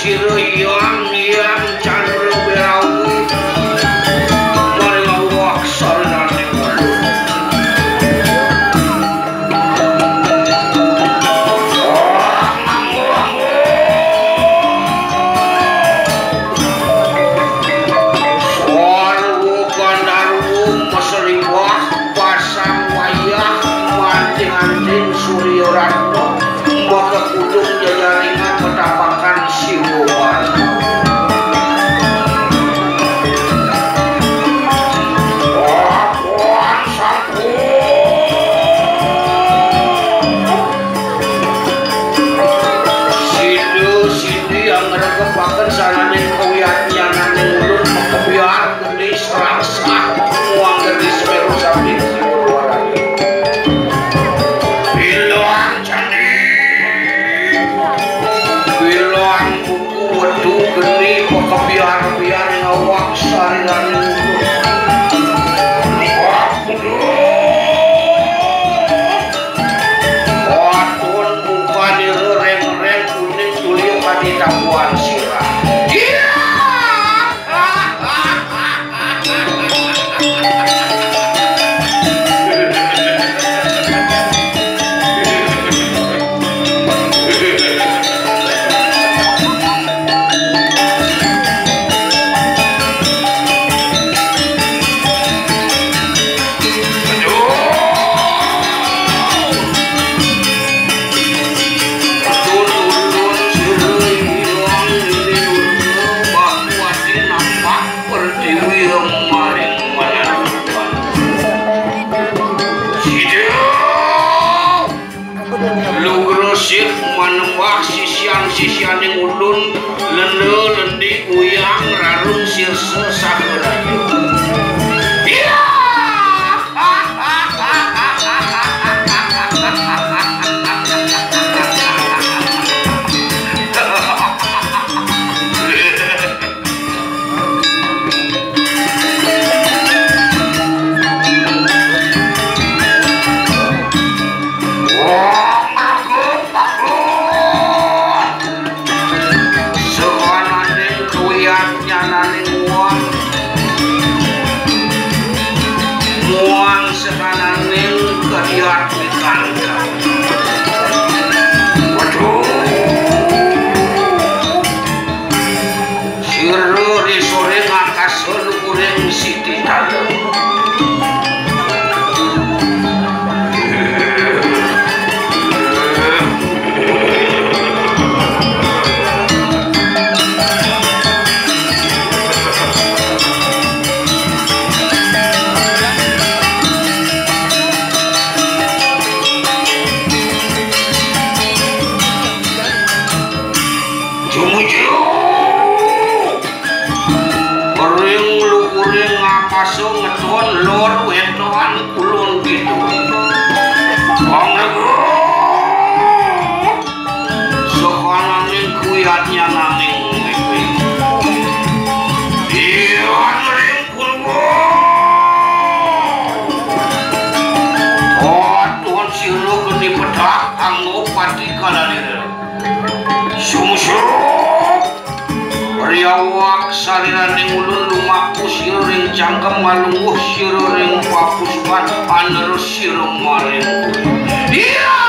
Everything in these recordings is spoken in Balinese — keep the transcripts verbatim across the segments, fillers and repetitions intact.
Sira Hyang Hyang Candra Berawi, maring awak sarinaning ulun. Sarwa Gandarwa maserimbah, pasang wayah, manting-anting Surya Ratna, makakudung jajaringan matapakan Siwa Warna. Lawan sampun. Sida-sida yang ngregepaken sananing kawiyatnyananing ulun makebiar geni serangsah muang geni semeru sami Siwa Warna. Bilang candi. Bilang buku wetu geni pakebiar-biar ngawak sariraning ulun. Wah, bener. Waton bukanira reng-reng kuning tulia kadi tabuan sirah. Iya. Pertiwi maring manantuan. Sida lugra sih manembah sisian-sisianing ulun, lenda-lendi, uyang, rarung, sirsa, saha raja. Iya! Sakananing kawiyatnyananing muang, muang sakananing kadiat mikangkang. Waduh. Sira ri soring akasa luhuring siti tala. Jumujuk. Ring luhuring akasa ngeton lor wetan kulon kidul. Panglegur. Sakananing kawiyatnyananing mimpi. Iyan ring purwa. Waton sira geni pedak anggo pati kalanira. Sumsur. Riawak sariraning ulun lumaku sira ring cangkem, malungguh sira ring papusukan, anerus sira maring. Iya.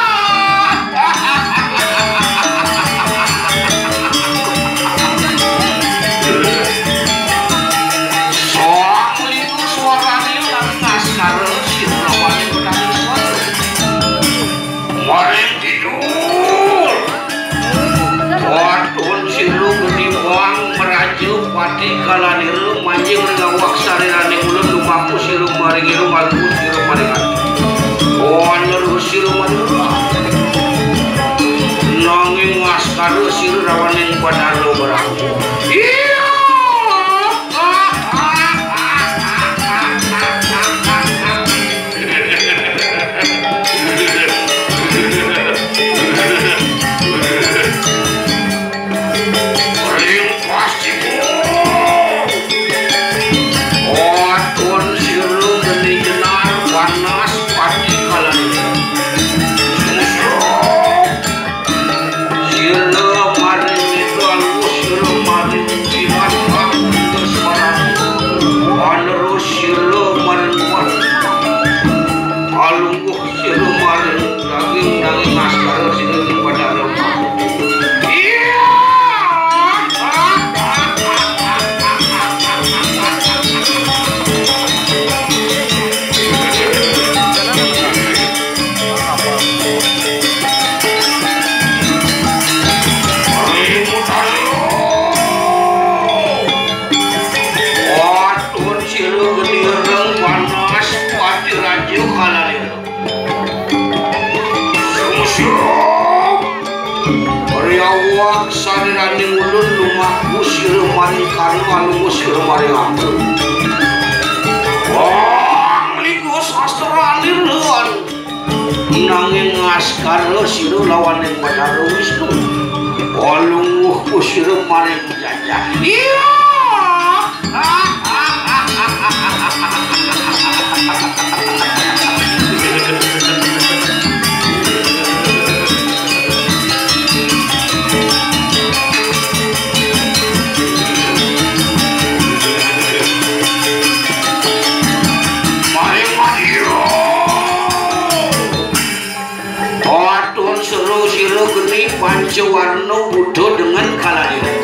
Soang lidu suarane lan ngaskara sira lawan petani suara. Maring kidul. Waton sira geni muang meraja pati kalanira manjing ring awak sariraning ulun lumaku sira maring irung, alus sira maring ati. Saliraning ulun lumaku sira maring karna, alungguh sira maring ampun. Wong lingga sastra nirlan. Nanging ngaskara sira lawaning Batara Wisnu. Alungguh sira maring jajah. Iya. Maring madya. Paton seru sira geni panca warna Buddha dengan kalahira.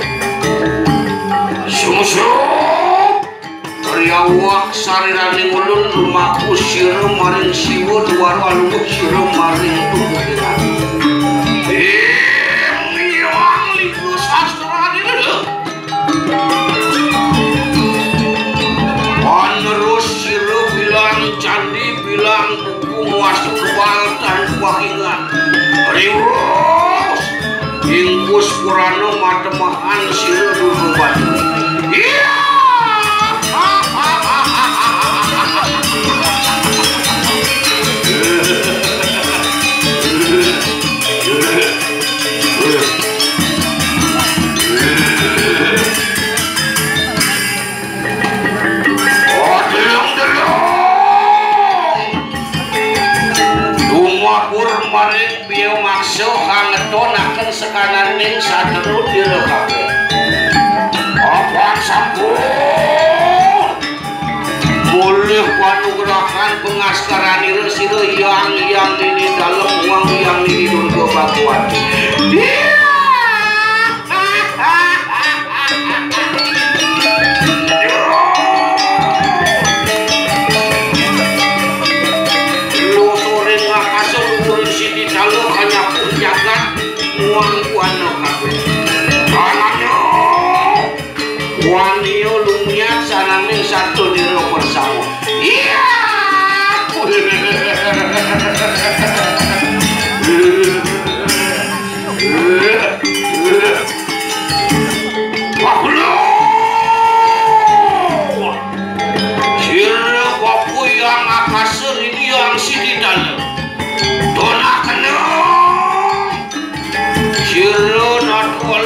Sumusup. Riyawak sariraning ulun lumaku sira maring Siwa, duwara alungguh sira maring tubuh dengan. Ing Hyang Lingga Sastranira. Panerus sira bilang candi, bilang buku, muastu kebal tan kuakingan. Riwus. Ingkus purana matemahan sira Durga Batu. Iya. Oh, delong-delong. Tumapur maring biya maksa kang ngetonaken sekananing saterun ira kabeh. Apan sampun. Mulih panugrahan pengaskaranira sira Hyang, Hyang Nini Dalem, Hyang, Hyang Nini Durga Bhagawati. Iya. Lusuring akasa luhuring siti taluh kanyapuh jagat muang buana kabeh. Ananya wania lumiat sananing satunira persama. Iya. Wah, lho. Sira Bapa Hyang Akasa Rini Hyang Siti Tala. Tona kena. Sira Nata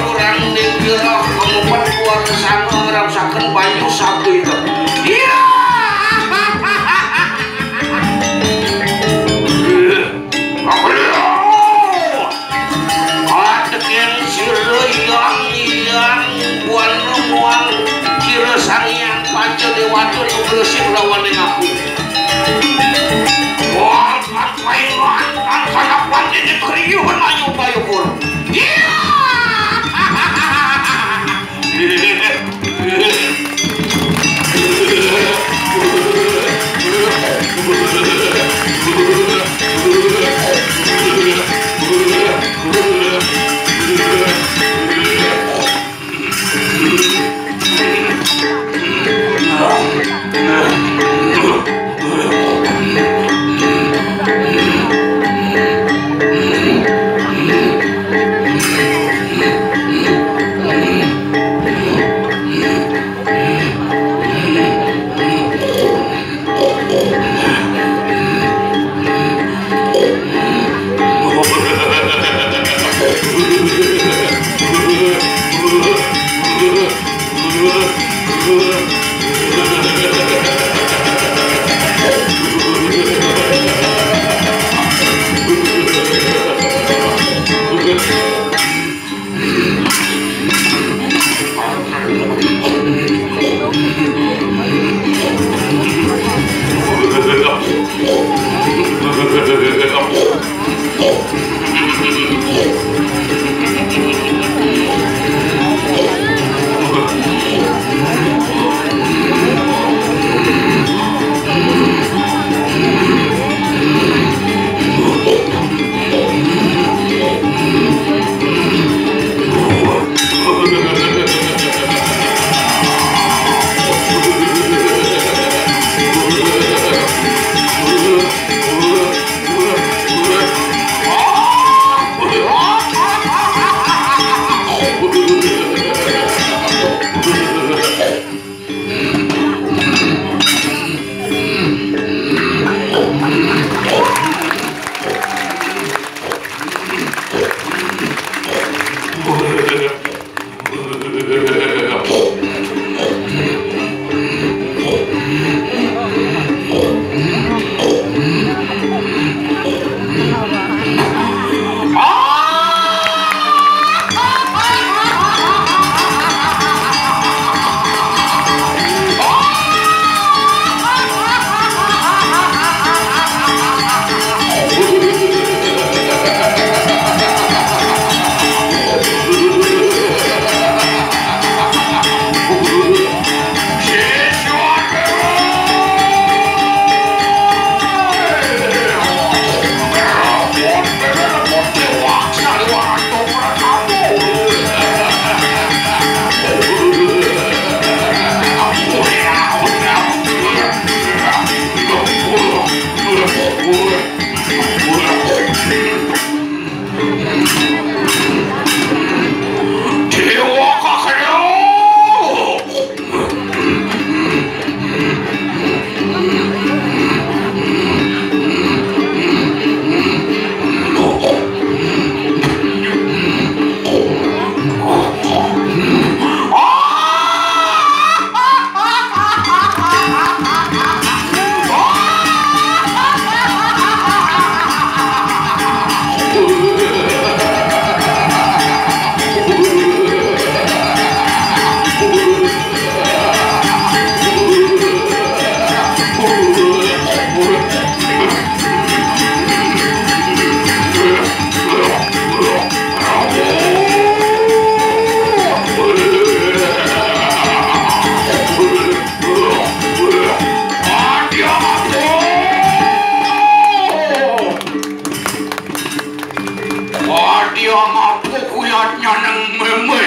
Mwen